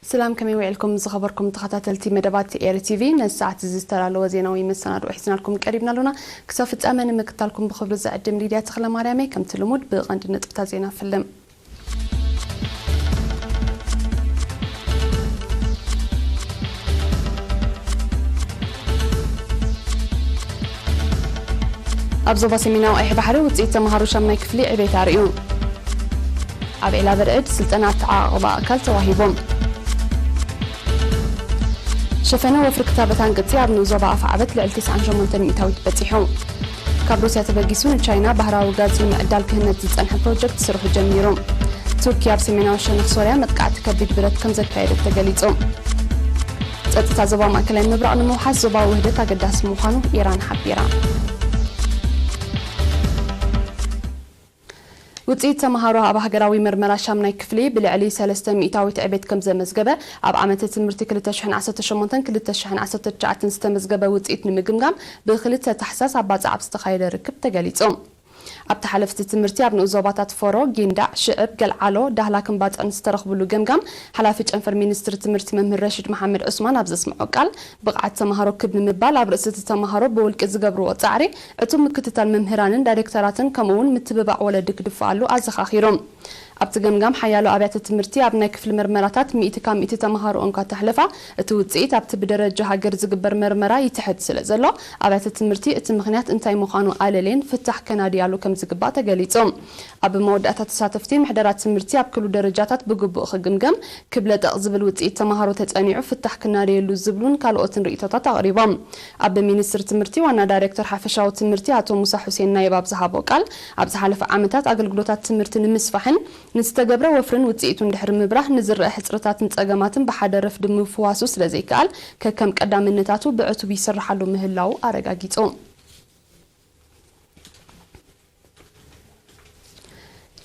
ሰላም፣ ከመይ ውዒልኩም ዝኸበርኩም ተኸታተልቲ መደባት ኤሪ ቲቪ? ነዚ ሰዓት እዚ ዝተዳለወ ዜናዊ መሰናድኦ ሒዝናልኩም ቀሪብና ኣሎና። ክሳብ ፍጻመ ንምክታልኩም ብኽብሪ ዝዕድም ሊድያ ተኽለ ማርያም እየ። ከምቲ ልሙድ ብቐንዲ ነጥብታት ዜና ፍልም። ኣብ ዞባ ሰሜናዊ ቀይሕ ባሕሪ ውፅኢት ተምሃሮ ሻምናይ ክፍሊ ዕቤት ኣርእዩ። ኣብ ዒላ በርዕድ ስልጠና ኣተዓቓቕባ ኣካል ተዋሂቦም። ሸፈነ ወፍሪ ክታበት ኣንቅፂ ኣብ ንኡስ ዞባ ኣፍዓበት ልዕሊ ተስዓን ሸሞንተን ሚእታዊት በፂሑ። ካብ ሩስያ ተበጊሱ ንቻይና ባህራዊ ጋዝ ንምዕዳል ክህነፅ ዝፀንሐ ፕሮጀክት ስርሑ ጀሚሩ። ቱርኪ ኣብ ሰሜናዊ ሸነኽ ሶርያ መጥቃዕቲ ከቢድ ብረት ከም ዘካየደት ተገሊፁ። ጸጥታ ዞባ ማእከላይ ምብራቕ ንምውሓስ ዞባዊ ውህደት ኣገዳሲ ምዃኑ ኢራን ሓቢራ። ውጽኢት ተመሃሮ ኣብ ሃገራዊ መርመራ ሻምናይ ክፍሊ ብልዕሊ ሰለስተ ሚእታዊት ዕቤት ከም ዘመዝገበ ኣብ ዓመተ ትምህርቲ ክልተ ሽሕን ዓሰርተ ሸሞንተን ክልተ ሽሕን ዓሰርተ ትሽዓተን ዝተመዝገበ ውጽኢት ንምግምጋም ብክልተ ታሕሳስ ኣብ ባጽዕ ኣብ ዝተኻየደ ርክብ ተገሊጹ። ኣብቲ ሓለፍቲ ትምህርቲ ኣብ ንኡስ ዞባታት ፎሮ፣ ጊንዳዕ፣ ሽዕብ፣ ገልዓሎ፣ ዳህላክን ባጽዕን ዝተረኽብሉ ገምጋም፣ ሓላፊ ጨንፈር ሚኒስትሪ ትምህርቲ መምህር ረሺድ መሓመድ ዑስማን ኣብ ዘስምዖ ቃል፣ ብቕዓት ተመሃሮ ክብ ንምባል ኣብ ርእሲ እቲ ተመሃሮ ብውልቂ ዝገብርዎ ጻዕሪ፣ ዕቱብ ምክትታል መምህራንን ዳይሬክተራትን ከምኡ'ውን ምትብባዕ ወለዲ ክድፍኣሉ ኣዘኻኺሩ። ኣብቲ ገምጋም ሓያሎ ኣብያተ ትምህርቲ ኣብ ናይ ክፍሊ መርመራታት ሚእቲ ካብ ሚእቲ ተመሃሮ እንኳ ተሕለፋ፣ እቲ ውጽኢት ኣብቲ ብደረጃ ሃገር ዝግበር መርመራ ይትሕት ስለ ዘሎ፣ ኣብያተ ትምህርቲ እቲ ምኽንያት እንታይ ምዃኑ ኣለልየን ፍታሕ ከናድያሉ ከም ዝግባእ ተገሊጹ። ኣብ መወዳእታ ተሳተፍቲ ምሕደራ ትምህርቲ ኣብ ክሉ ደረጃታት ብግቡእ ክግምገም፣ ክብ ለጠቕ ዝብል ውጽኢት ተመሃሮ ተጸኒዑ ፍታሕ ክናደየሉ ዝብሉን ካልኦትን ርእይቶታት ኣቕሪቦም። ኣብ ሚኒስትሪ ትምህርቲ ዋና ዳይሬክተር ሓፈሻዊ ትምህርቲ ኣቶ ሙሳ ሑሴን ናይብ ኣብ ዝሃቦ ቃል፣ ኣብ ዝሓለፈ ዓመታት ኣገልግሎታት ትምህርቲ ንምስፋሕን ንዝተገብረ ወፍርን ውጽኢቱን ድሕሪ ምብራህ ንዝረአ ሕጽረታትን ጸገማትን ብሓደ ረፍዲ ምፍዋሱ ስለ ዘይከኣል ከከም ቀዳምነታቱ ብዕቱብ ይስርሓሉ ምህላዉ ኣረጋጊጹ።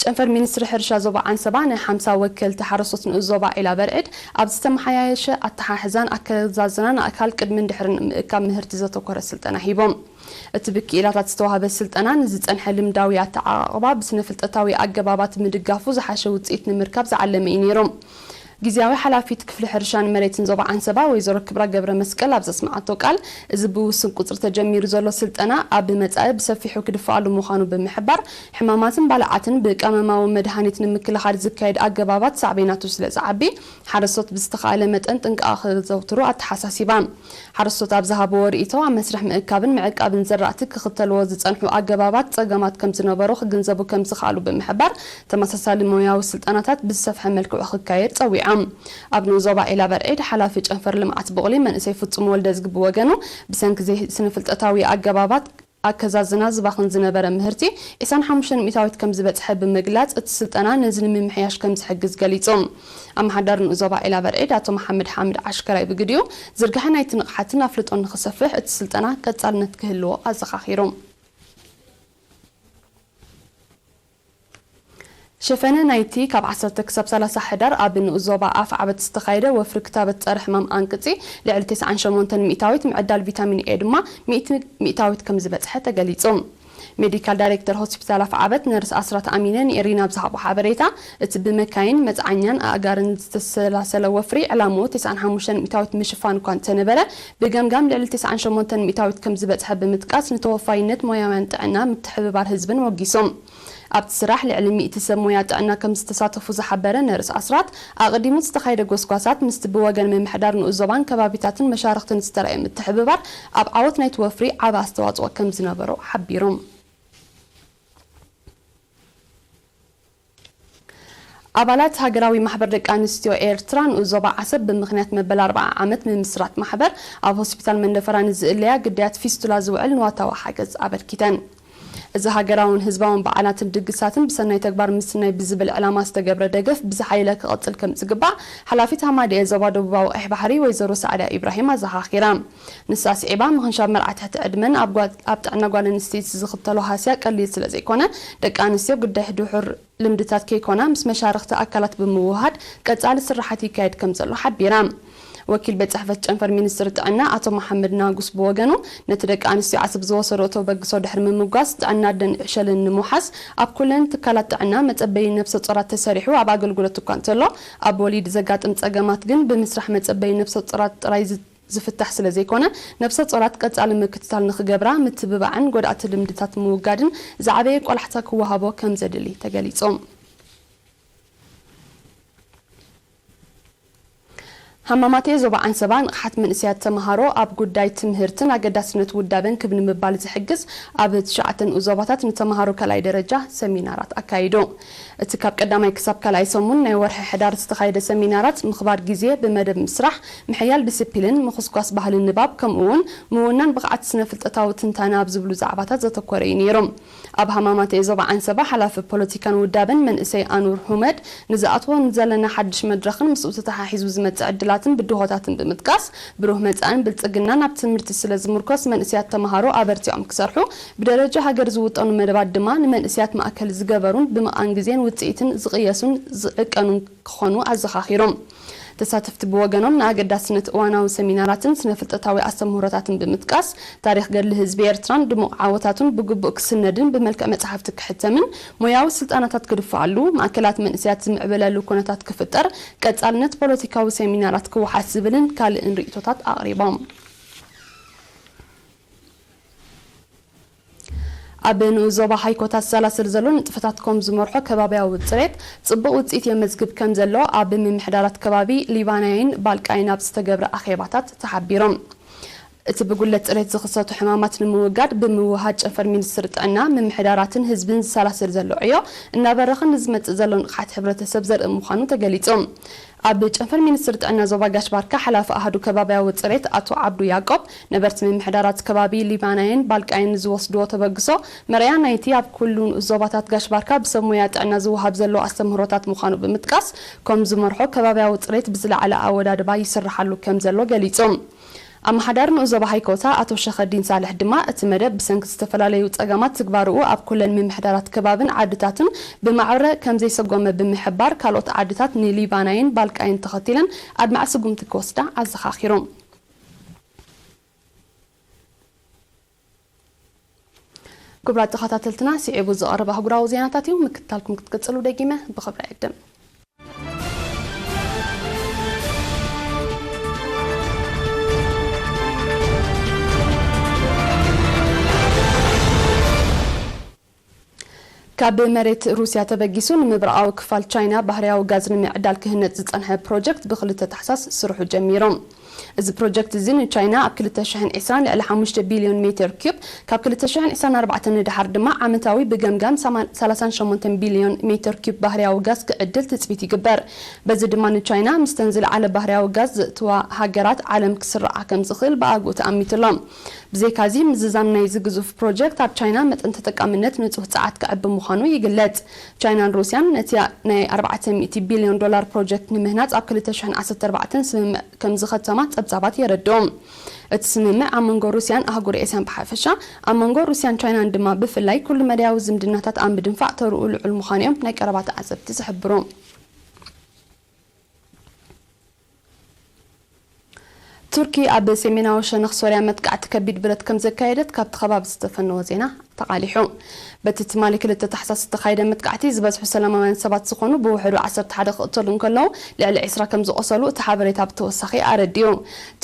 ጨንፈር ሚኒስትሪ ሕርሻ ዞባ ዓንሰባ ናይ ሓምሳ ወከልቲ ሓረስቶት ንኡስ ዞባ ዒላ በርዕድ ኣብ ዝተመሓያየሸ ኣተሓሕዛን ኣከዛዝናን ኣእካል ቅድምን ድሕርን ምእካብ ምህርቲ ዘተኮረ ስልጠና ሂቦም። እቲ ብክኢላታት ዝተዋህበ ስልጠና ንዝጸንሐ ልምዳዊ ኣተዓቓቕባ ብስነ ፍልጠታዊ ኣገባባት ምድጋፉ ዝሓሸ ውጽኢት ንምርካብ ዝዓለመ እዩ ነይሩ። ግዝያዊ ሓላፊት ክፍሊ ሕርሻን መሬትን ዞባ ዓንሰባ ወይዘሮ ክብራ ገብረ መስቀል ኣብ ዘስምዓቶ ቃል፣ እዚ ብውሱን ቁጽሪ ተጀሚሩ ዘሎ ስልጠና ኣብ መጻኢ ብሰፊሑ ክድፍኣሉ ምዃኑ ብምሕባር፣ ሕማማትን ባልዓትን ብቀመማዊ መድሃኒት ንምክልኻል ዝካየድ ኣገባባት ሳዕቤናቱ ስለ ዝዓቢ፣ ሓረስቶት ብዝተኻእለ መጠን ጥንቃቐ ከዘውትሩ ኣተሓሳሲባ። ሓረስቶት ኣብ ዝሃብዎ ርእይቶ፣ ኣብ መስርሕ ምእካብን ምዕቃብን ዘራእቲ ክኽተልዎ ዝጸንሑ ኣገባባት ጸገማት ከም ዝነበሩ ክግንዘቡ ከም ዝኸኣሉ ብምሕባር፣ ተመሳሳሊ ሞያዊ ስልጠናታት ብዝሰፍሐ መልክዑ ክካየድ ጸዊዖም። ኣብ ንኡስ ዞባ ዒላ በርዒድ ሓላፊ ጨንፈር ልምዓት ቡቕሊ መንእሰይ ፍጹም ወልደዝጊ ብወገኑ፣ ብሰንኪ ዘይስነፍልጠታዊ ኣገባባት ኣከዛዝና ዝባኽን ዝነበረ ምህርቲ ዕስራን ሓሙሽተን ሚእታዊት ከም ዝበጽሐ ብምግላጽ፣ እቲ ስልጠና ነዚ ንምምሕያሽ ከም ዝሕግዝ ገሊጹ። ኣመሓዳሪ ንኡስ ዞባ ዒላ በርዒድ ኣቶ መሓመድ ሓምድ ዓሽከራይ ብግዲኡ፣ ዝርግሐ ናይቲ ንቕሓትን ኣፍልጦን ንኽሰፍሕ እቲ ስልጠና ቀጻልነት ክህልዎ ኣዘኻኺሩ። ሸፈነ ናይቲ ካብ ዓሰርተ ክሳብ ሰላሳ ሕዳር ኣብ ንኡስ ዞባ ኣፍዓበት ዝተኻየደ ወፍሪ ክታበት ጸረ ሕማም ኣንቅጺ ልዕሊ ተስዓን ሸሞንተን ሚእታዊት፣ ምዕዳል ቪታሚን ኤ ድማ ሚእቲ ሚእታዊት ከም ዝበጽሐ ተገሊጹ። ሜዲካል ዳይሬክተር ሆስፒታል ኣፍዓበት ነርስ ኣስራት ኣሚነ ንኤሪና ኣብ ዝሃቦ ሓበሬታ፣ እቲ ብመካይን፣ መጽዓኛን ኣእጋርን ዝተሰላሰለ ወፍሪ ዕላምኡ ተስዓን ሓሙሽተን ሚእታዊት ምሽፋን እኳ እንተነበረ፣ ብገምጋም ልዕሊ ተስዓን ሸሞንተን ሚእታዊት ከም ዝበጽሐ ብምጥቃስ፣ ንተወፋይነት ሞያውያን ጥዕና ምትሕብባር ህዝብን ሞጊሱ። ኣብቲ ስራሕ ልዕሊ ሚእቲ ሰብ ሞያ ጥዕና ከም ዝተሳተፉ ዝሓበረ ነርስ ኣስራት፣ ኣቐዲሙ ዝተኻየደ ጎስጓሳት ምስቲ ብወገን ምምሕዳር ንኡስ ዞባን ከባቢታትን መሻርኽትን ዝተራእየ ምትሕብባር ኣብ ዓወት ናይቲ ወፍሪ ዓቢ ኣስተዋጽኦ ከም ዝነበሮ ሓቢሩ። ኣባላት ሃገራዊ ማሕበር ደቂ ኣንስትዮ ኤርትራ ንኡስ ዞባ ዓሰብ ብምኽንያት መበል ኣርብዓ ዓመት ምምስራት ማሕበር ኣብ ሆስፒታል መንደፈራ ንዝእለያ ግዳያት ፊስቱላ ዝውዕል ንዋታዊ ሓገዝ ኣበርኪተን። እዚ ሃገራውን ህዝባውን በዓላትን ድግሳትን ብሰናይ ተግባር ምስናይ ብዝብል ዕላማ ዝተገብረ ደገፍ ብዝሓየለ ክቐጽል ከም ዝግባእ ሓላፊት ሃማደኤ ዞባ ደቡባዊ ቀይሕ ባሕሪ ወይዘሮ ሳዕዳ ኢብራሂም ኣዘኻኺራ። ንሳ ስዒባ፣ ምኽንሻብ መርዓ ትሕቲ ዕድመን ኣብ ጓል-፣ ኣብ ጥዕና ጓል ኣንስተይቲ ዝኽተሎ ሃስያ ቀሊል ስለ ዘይኮነ፣ ደቂ ኣንስትዮ ግዳይ ድሑር ልምድታት ከይኮና ምስ መሻርኽቲ ኣካላት ብምውህሃድ ቀጻሊ ስራሓት ይካየድ ከም ዘሎ ሓቢራ። ወኪል ቤት ጽሕፈት ጨንፈር ሚኒስትሪ ጥዕና ኣቶ መሓመድ ናጉስ ብወገኑ፣ ነቲ ደቂ ኣንስትዮ ዓሰብ ዝወሰዶ ተበግሶ ድሕሪ ምምጓስ፣ ጥዕና ኣደን ዕሸልን ንምውሓስ ኣብ ኩለን ትካላት ጥዕና መጸበዪ ነብሰ ጾራት ተሰሪሑ ኣብ ኣገልግሎት እኳ እንተሎ፣ ኣብ ወሊድ ዘጋጥም ጸገማት ግን ብምስራሕ መጸበዪ ነብሰ ጾራት ጥራይ ዝ-፣ ዝፍታሕ ስለ ዘይኮነ፣ ነብሰ ጾራት ቀጻሊ ምክትታል ንኽገብራ ምትብባዕን ጎዳእቲ ልምድታት ምውጋድን ዝዓበየ ቆላሕታ ክወሃቦ ከም ዘድሊ ተገሊጹ። ሃማማቴ ዞባ ዓንሰባ ንቕሓት መንእሰያት ተምሃሮ ኣብ ጉዳይ ትምህርትን ኣገዳስነት ውዳበን ክብ ንምባል ዝሕግዝ ኣብ ትሽዓተ ንኡስ ዞባታት ንተምሃሮ ካልኣይ ደረጃ ሰሚናራት ኣካይዱ። እቲ ካብ ቀዳማይ ክሳብ ካልኣይ ሰሙን ናይ ወርሒ ሕዳር ዝተኻየደ ሰሚናራት ምኽባር ግዜ ብመደብ ምስራሕ፣ ምሕያል ዲሲፕሊን፣ ምኹስኳስ ባህሊ ንባብ፣ ከምኡ እውን ምውናን ብቕዓት ስነ ፍልጠታዊ ትንታነ ኣብ ዝብሉ ዛዕባታት ዘተኮረ እዩ ነይሩ። ኣብ ሃማማተ ዞባ ዓንሰባ ሓላፊ ፖለቲካን ውዳበን መንእሰይ ኣኑር ሁመድ፣ ንዝኣትዎ ንዘለና ሓድሽ መድረኽን ምስኡ ተተሓሒዙ ዝመጽእ ዕድላትን ብድሆታትን ብምጥቃስ፣ ብሩህ መጻእን ብልጽግናን ኣብ ትምህርቲ ስለ ዝምርኮስ መንእሰያት ተምሃሮ ኣበርቲዖም ክሰርሑ፣ ብደረጃ ሃገር ዝውጠኑ መደባት ድማ ንመንእሰያት ማእከል ዝገበሩን ብምቓን ግዜን ውጽኢትን ዝቕየሱን ዝዕቀኑን ክኾኑ ኣዘኻኺሮም። ተሳተፍቲ ብወገኖም ንኣገዳስነት እዋናዊ ሰሚናራትን ስነ ፍልጠታዊ ኣስተምህሮታትን ብምጥቃስ፣ ታሪኽ ገድሊ ህዝቢ ኤርትራን ድሙቕ ዓወታቱን ብግቡእ ክስነድን ብመልክዕ መጻሕፍቲ ክሕተምን ሞያዊ ስልጠናታት ክድፍኣሉ፣ ማእከላት መንእሰያት ዝምዕብለሉ ኩነታት ክፍጠር፣ ቀጻልነት ፖለቲካዊ ሰሚናራት ክወሓስ ዝብልን ካልእን ርእይቶታት ኣቕሪቦም። ኣብ ንኡስ ዞባ ሃይኮታ ዝሰላሰል ዘሎ ንጥፈታት ኮም ዝመርሖ ከባብያዊ ጽሬት ጽቡቕ ውጽኢት የመዝግብ ከም ዘሎ ኣብ ምምሕዳራት ከባቢ ሊባናይን ባልቃይን ኣብ ዝተገብረ ኣኼባታት ተሓቢሮም። እቲ ብጉለት ጽሬት ዝኽሰቱ ሕማማት ንምውጋድ ብምውሃድ ጨንፈር ሚኒስትሪ ጥዕና ምምሕዳራትን ህዝብን ዝሰላሰል ዘሎ ዕዮ እናበረኸ ንዝመጽእ ዘሎ ንቕሓት ሕብረተሰብ ዘርኢ ምዃኑ ተገሊጹ። ኣብ ጨንፈር ሚኒስትሪ ጥዕና ዞባ ጋሽ ባርካ ሓላፊ ኣሃዱ ከባብያዊ ጽሬት ኣቶ ዓብዱ ያቆብ፣ ነበርቲ ምምሕዳራት ከባቢ ሊባናይን ባልቃይን ዝወስድዎ ተበግሶ መርኣያ ናይቲ ኣብ ኩሉ ንኡስ ዞባታት ጋሽ ባርካ ብሰብ ሞያ ጥዕና ዝወሃብ ዘሎ ኣስተምህሮታት ምዃኑ ብምጥቃስ፣ ኮም ዝመርሖ ከባብያዊ ጽሬት ብዝለዓለ ኣወዳድባ ይስርሓሉ ከም ዘሎ ገሊጹ። ኣመሓዳሪ ንኡስ ዞባ ሃይኮታ ኣቶ ሸኸዲን ሳልሕ ድማ፣ እቲ መደብ ብሰንኪ ዝተፈላለዩ ጸገማት ትግባርኡ ኣብ ኩለን ምምሕዳራት ከባብን ዓድታትን ብማዕረ ከም ዘይሰጎመ ብምሕባር፣ ካልኦት ዓድታት ንሊባናይን ባልቃይን ተኸቲለን ኣድማዒ ስጉምቲ ክወስዳ ኣዘኻኺሩ። ክቡራት ተኸታተልትና፣ ስዒቡ ዝቐርብ ኣህጉራዊ ዜናታት እዩ። ምክትታልኩም ክትቅጽሉ ደጊመ ብኽብሪ ዕድም። ካብ መሬት ሩስያ ተበጊሱ ንምብራቓዊ ክፋል ቻይና ባህርያዊ ጋዝ ንምዕዳል ክህነጽ ዝጸንሐ ፕሮጀክት ብክልተ ታሕሳስ ስርሑ ጀሚሩ። እዚ ፕሮጀክት እዚ ንቻይና ኣብ ክልተ ሽሕን ዕስራን ልዕሊ ሓሙሽተ ቢልዮን ሜትር ኪዩብ፣ ካብ ክልተ ሽሕን ዕስራን ኣርባዕተን ንደሓር ድማ ዓመታዊ ብገምጋም ሰላሳን ሸሞንተን ቢልዮን ሜትር ኪዩብ ባህርያዊ ጋዝ ክዕድል ትጽቢት ይግበር። በዚ ድማ ንቻይና ምስተን ዝለዓለ ባህርያዊ ጋዝ ዘእትዋ ሃገራት ዓለም ክስራዓ ከም ዝኽእል ብኣግኡ ተኣሚቱ ኣሎ። ብዘይካዚ፣ ምዝዛም ናይዚ ግዙፍ ፕሮጀክት ኣብ ቻይና መጠን ተጠቃምነት ንጹህ ጸዓት ከዕቢ ምዃኑ ይግለጽ። ቻይናን ሩስያን ነቲ ናይ ኣርባዕተ ሚእቲ ቢልዮን ዶላር ፕሮጀክት ንምህናጽ ኣብ ክልተ ሽሕን ዓሰርተ ኣርባዕተን ስምምዕ ከም ዝኸተማ ጸብጻባት የረድኡ። እቲ ስምምዕ ኣብ መንጎ ሩስያን ኣህጉር ኤስያን ብሓፈሻ፣ ኣብ መንጎ ሩስያን ቻይናን ድማ ብፍላይ፣ ኩሉ መዳያዊ ዝምድናታት ኣብ ምድንፋዕ ተርኡ ልዑል ምዃኑ እዮም ናይ ቀረባ ተዓዘብቲ ዝሕብሩ። ቱርኪ ኣብ ሰሜናዊ ሸነኽ ሶርያ መጥቃዕቲ ከቢድ ብረት ከም ዘካየደት ካብቲ ከባቢ ዝተፈነወ ዜና ተቓሊሑ። በቲ ትማሊ ክልተ ታሕሳስ ዝተኻየደ መጥቃዕቲ ዝበዝሑ ሰላማውያን ሰባት ዝኾኑ ብውሕዱ ዓሰርተ ሓደ ክቕተሉ እንከለዉ፣ ልዕሊ ዕስራ ከም ዝቖሰሉ እቲ ሓበሬታ ብተወሳኺ ኣረዲኡ።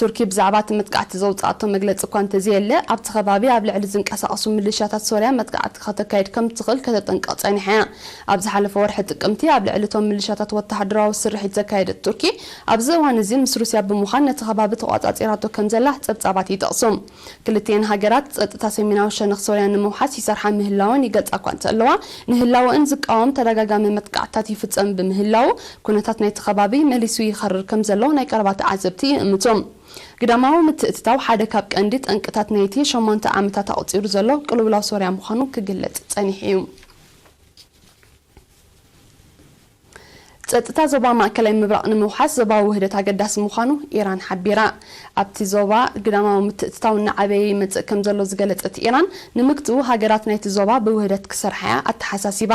ቱርኪ ብዛዕባ እቲ መጥቃዕቲ ዘውጽኣቶ መግለጺ እኳ እንተዘየለ፣ ኣብቲ ከባቢ ኣብ ልዕሊ ዝንቀሳቐሱ ሚሊሻታት ሶርያ መጥቃዕቲ ከተካይድ ከም እትኽእል ከተጠንቅቕ ጸኒሓ እያ። ኣብ ዝሓለፈ ወርሒ ጥቅምቲ ኣብ ልዕሊ እቶም ሚሊሻታት ወተሃደራዊ ስርሒት ዘካየደት ቱርኪ፣ ኣብዚ እዋን እዚ ምስ ሩስያ ብምዃን ነቲ ከባቢ ተቖጻጺራቶ ከም ዘላ ጸብጻባት ይጠቕሱ። ክልቲኤን ሃገራት ጸጥታ ሰሜናዊ ሸነኽ ሶርያ ንምውሓስ ይሰርሓ ምህላወን ይገልጻ እኳ እንተለዋ፣ ንህላወእን ዝቃወም ተደጋጋሚ መጥቃዕትታት ይፍጸም ብምህላዉ፣ ኩነታት ናይቲ ከባቢ መሊሱ ይኸርር ከም ዘሎ ናይ ቀረባ ተዓዘብቲ ይእምቱ። ግዳማዊ ምትእትታው ሓደ ካብ ቀንዲ ጠንቅታት ናይቲ ሸሞንተ ዓመታት ኣቑጺሩ ዘሎ ቅልውላው ሶርያ ምዃኑ ክግለጽ ጸኒሑ እዩ። ጸጥታ ዞባ ማእከላይ ምብራቕ ንምውሓስ ዞባዊ ውህደት ኣገዳሲ ምዃኑ ኢራን ሓቢራ። ኣብቲ ዞባ ግዳማዊ ምትእትታው እናዓበየ ይመጽእ ከም ዘሎ ዝገለጸት ኢራን፣ ንምግትኡ ሃገራት ናይቲ ዞባ ብውህደት ክሰርሓ እያ ኣተሓሳሲባ።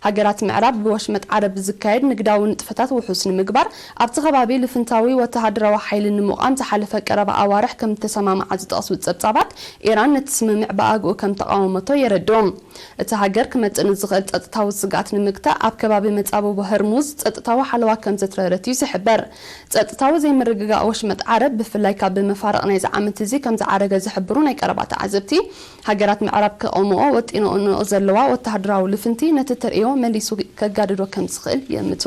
ሃገራት ምዕራብ ብወሽመጥ ዓረብ ዝካየድ ንግዳዊ ንጥፈታት ውሑስ ንምግባር፣ ኣብቲ ከባቢ ልፍንታዊ ወተሃደራዊ ሓይሊ ንምቋም ዝሓለፈ ቀረባ ኣዋርሕ ከም እተሰማምዓ ዝጠቕሱ ጸብጻባት፣ ኢራን ነቲ ስምምዕ ብኣግኡ ከም ተቓወመቶ የረድኡ። እቲ ሃገር ክመጽእ ንዝኽእል ጸጥታዊ ስግኣት ንምግታእ፣ ኣብ ከባቢ መጻብቦ ሆርሙዝ ጸጥታዊ ሓለዋ ከም ዘትረረት እዩ ዝሕበር። ጸጥታዊ ዘይምርግጋእ ወሽመጥ ዓረብ፣ ብፍላይ ካብ መፋርቕ ናይዚ ዓመት እዚ ከም ዝዓረገ ዝሕብሩ ናይ ቀረባ ተዓዘብቲ፣ ሃገራት ምዕራብ ክቐምኦ ወጢነኦ ዘለዋ ወተሃደራዊ ልፍንቲ፣ ነቲ ተርእዮ መሊሱ ከጋድዶ ከም ዝኽእል ይእምቱ።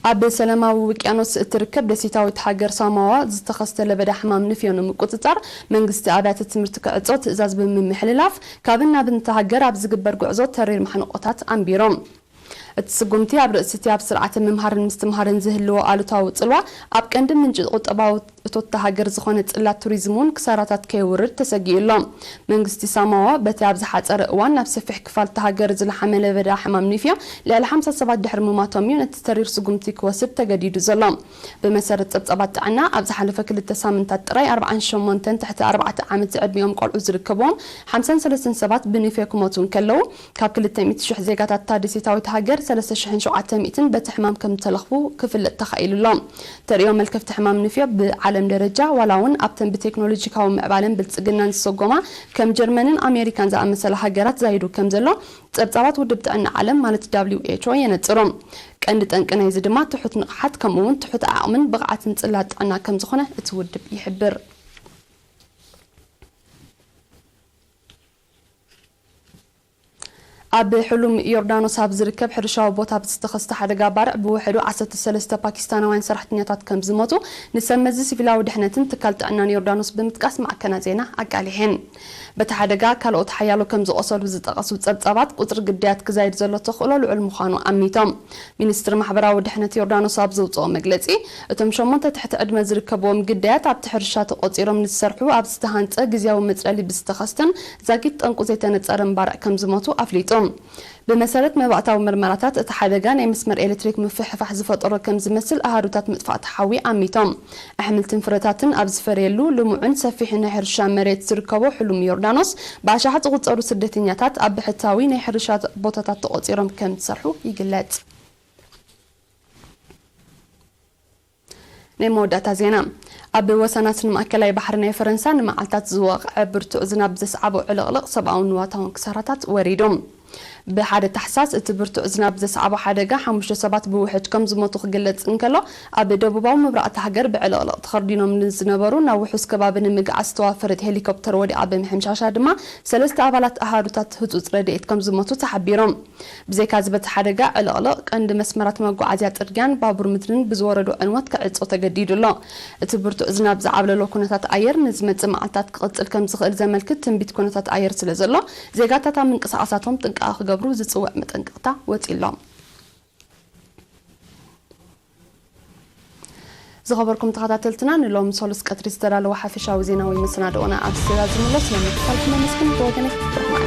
ኣብ ሰላማዊ ውቅያኖስ እትርከብ ደሴታዊት ሃገር ሳማዋ ዝተኸስተ ለበዳ ሕማም ንፍዮ ንምቁጽጻር፣ መንግስቲ ኣብያተ ትምህርቲ ክዕጾ ትእዛዝ ብምምሕልላፍ፣ ካብን ናብን እታ ሃገር ኣብ ዝግበር ጉዕዞ ተሪር ማሕንቆታት ኣንቢሮም። እቲ ስጉምቲ ኣብ ርእሲ እቲ ኣብ ስርዓተ ምምሃርን ምስትምሃርን ዝህልዎ ኣሉታዊ ጽልዋ፣ ኣብ ቀንዲ ምንጪ ቁጠባዊ እቶት እታ ሃገር ዝኾነ ጽላት ቱሪዝም እውን ክሳራታት ከየውርድ ተሰጊኡ ኣሎ። መንግስቲ ሳማዋ በቲ ኣብ ዝሓጸረ እዋን ናብ ሰፊሕ ክፋል እታ ሃገር ዝለሓመ ለበዳ ሕማም ኒፍዮ ልዕሊ ሓምሳ ሰባት ድሕሪ ምማቶም እዩ ነቲ ተሪር ስጉምቲ ክወስድ ተገዲዱ ዘሎ። ብመሰረት ጸብጻባት ጥዕና፣ ኣብ ዝሓለፈ ክልተ ሳምንታት ጥራይ ኣርብዓን ሸሞንተን ትሕቲ ኣርባዕተ ዓመት ዝዕድሚኦም ቆልዑ ዝርከብዎም ሓምሳን ሰለስተን ሰባት ብኒፍዮ ክሞቱ እንከለዉ፣ ካብ ክልተ ሚእቲ ሽሕ ዜጋታት እታ ደሴታዊት ሃገር፣ ሰለስተ ሽሕን ሸውዓተ ሚእትን በቲ ሕማም ከም ዝተለኽፉ ክፍለጥ ተኻኢሉ ኣሎ። ተርእዮ መልከፍቲ ሕማም ንፍዮ ብዓለም ደረጃ፣ ዋላ እውን ኣብተን ብቴክኖሎጂካዊ ምዕባለን ብልጽግናን ዝሰጎማ ከም ጀርመንን ኣሜሪካን ዝኣመሰላ ሃገራት ዛይዱ ከም ዘሎ ጸብጻባት ውድብ ጥዕና ዓለም ማለት ደብሊው ኤች ኦ የነጽሩ። ቀንዲ ጠንቂ ናይዚ ድማ ትሑት ንቕሓት ከምኡ እውን ትሑት ዓቕምን ብቕዓትን ጽላት ጥዕና ከም ዝኾነ እቲ ውድብ ይሕብር። ኣብ ሕሉም ዮርዳኖስ ኣብ ዝርከብ ሕርሻዊ ቦታ ብዝተኸስተ ሓደጋ ባርዕ ብውሕዱ ዓሰርተ ሰለስተ ፓኪስታናውያን ሰራሕተኛታት ከም ዝሞቱ ንሰብ መዚ ሲቪላዊ ድሕነትን ትካል ጥዕናን ዮርዳኖስ ብምጥቃስ ማዕከናት ዜና ኣቃሊሐን። በቲ ሓደጋ ካልኦት ሓያሎ ከም ዝቖሰሉ ዝጠቐሱ ጸብጻባት፣ ቁጽሪ ግዳያት ክዛይድ ዘሎ ተኽእሎ ልዑል ምዃኑ ኣሚቶም። ሚኒስትሪ ማሕበራዊ ድሕነት ዮርዳኖስ ኣብ ዘውጽኦ መግለጺ፣ እቶም ሸሞንተ ትሕቲ ዕድመ ዝርከብዎም ግዳያት ኣብቲ ሕርሻ ተቖጺሮም ንዝሰርሑ ኣብ ዝተሃንጸ ግዝያዊ መጽለሊ ብዝተኸስተን ዛጊት ጠንቁ ዘይተነጸረን ባርዕ ከም ዝሞቱ ኣፍሊጡ። ብመሰረት መባእታዊ ምርመራታት፣ እቲ ሓደጋ ናይ መስመር ኤሌክትሪክ ምፍሕፋሕ ዝፈጠሮ ከም ዝመስል ኣሃዱታት ምጥፋእቲ ሓዊ ኣሚቶም። ኣሕምልትን ፍረታትን ኣብ ዝፈርየሉ ልሙዕን ሰፊሕን ናይ ሕርሻ መሬት ዝርከቦ ሕሉም ዮርዳኖስ፣ ብኣሽሓት ዝቑጸሩ ስደተኛታት ኣብ ብሕታዊ ናይ ሕርሻ ቦታታት ተቖጺሮም ከም ዝሰርሑ ይግለጽ። ናይ መወዳእታ ዜና። ኣብ ወሰናስን ማእከላይ ባሕሪ ናይ ፈረንሳ ንመዓልታት ዝወቕዐ ብርቱዕ ዝናብ ዘስዓቦ ዕልቕልቕ ሰብኣውን ንዋታውን ክሳራታት ወሪዱ። ብሓደ ታሕሳስ እቲ ብርቱዕ ዝናብ ዘስዓቦ ሓደጋ ሓሙሽተ ሰባት ብውሕጅ ከም ዝሞቱ ክግለጽ እንከሎ፣ ኣብ ደቡባዊ ምብራቕ እታ ሃገር ብዕልቕልቕ ተኸርዲኖም ንዝነበሩ ናብ ውሑስ ከባቢ ንምግዓዝ ዝተዋፈረት ሄሊኮፕተር ወዲቓ ብምሕምሻሻ ድማ ሰለስተ ኣባላት ኣሃዱታት ህጹጽ ረድኤት ከም ዝሞቱ ተሓቢሮም። ብዘይካዚ በቲ ሓደጋ ዕልቕልቕ ቀንዲ መስመራት መጓዓዝያ ጽርግያን ባቡር ምድርን ብዝወረዶ ዕንወት ክዕጾ ተገዲዱ ኣሎ። እቲ ብርቱዕ ዝናብ ዝዓብለሎ ኩነታት ኣየር ንዝመጽእ መዓልታት ክቕጽል ከም ዝኽእል ዘመልክት ትንቢት ኩነታት ኣየር ስለ ዘሎ፣ ዜጋታት ኣብ ምንቅስቓሳቶም ጥንቃቐ ክገብሩ ዝጽውዕ መጠንቀቕታ ወጺሎም። ዝኸበርኩም ተኸታተልትና፣ ንሎሚ ሰሉስ ቀትሪ ዝተዳለወ ሓፈሻዊ ዜናዊ መሰናድኦና ኣብዚ ዘዛዝም ኣሎ። ስለምክታልኩም ኣመስግን። ብወገነይ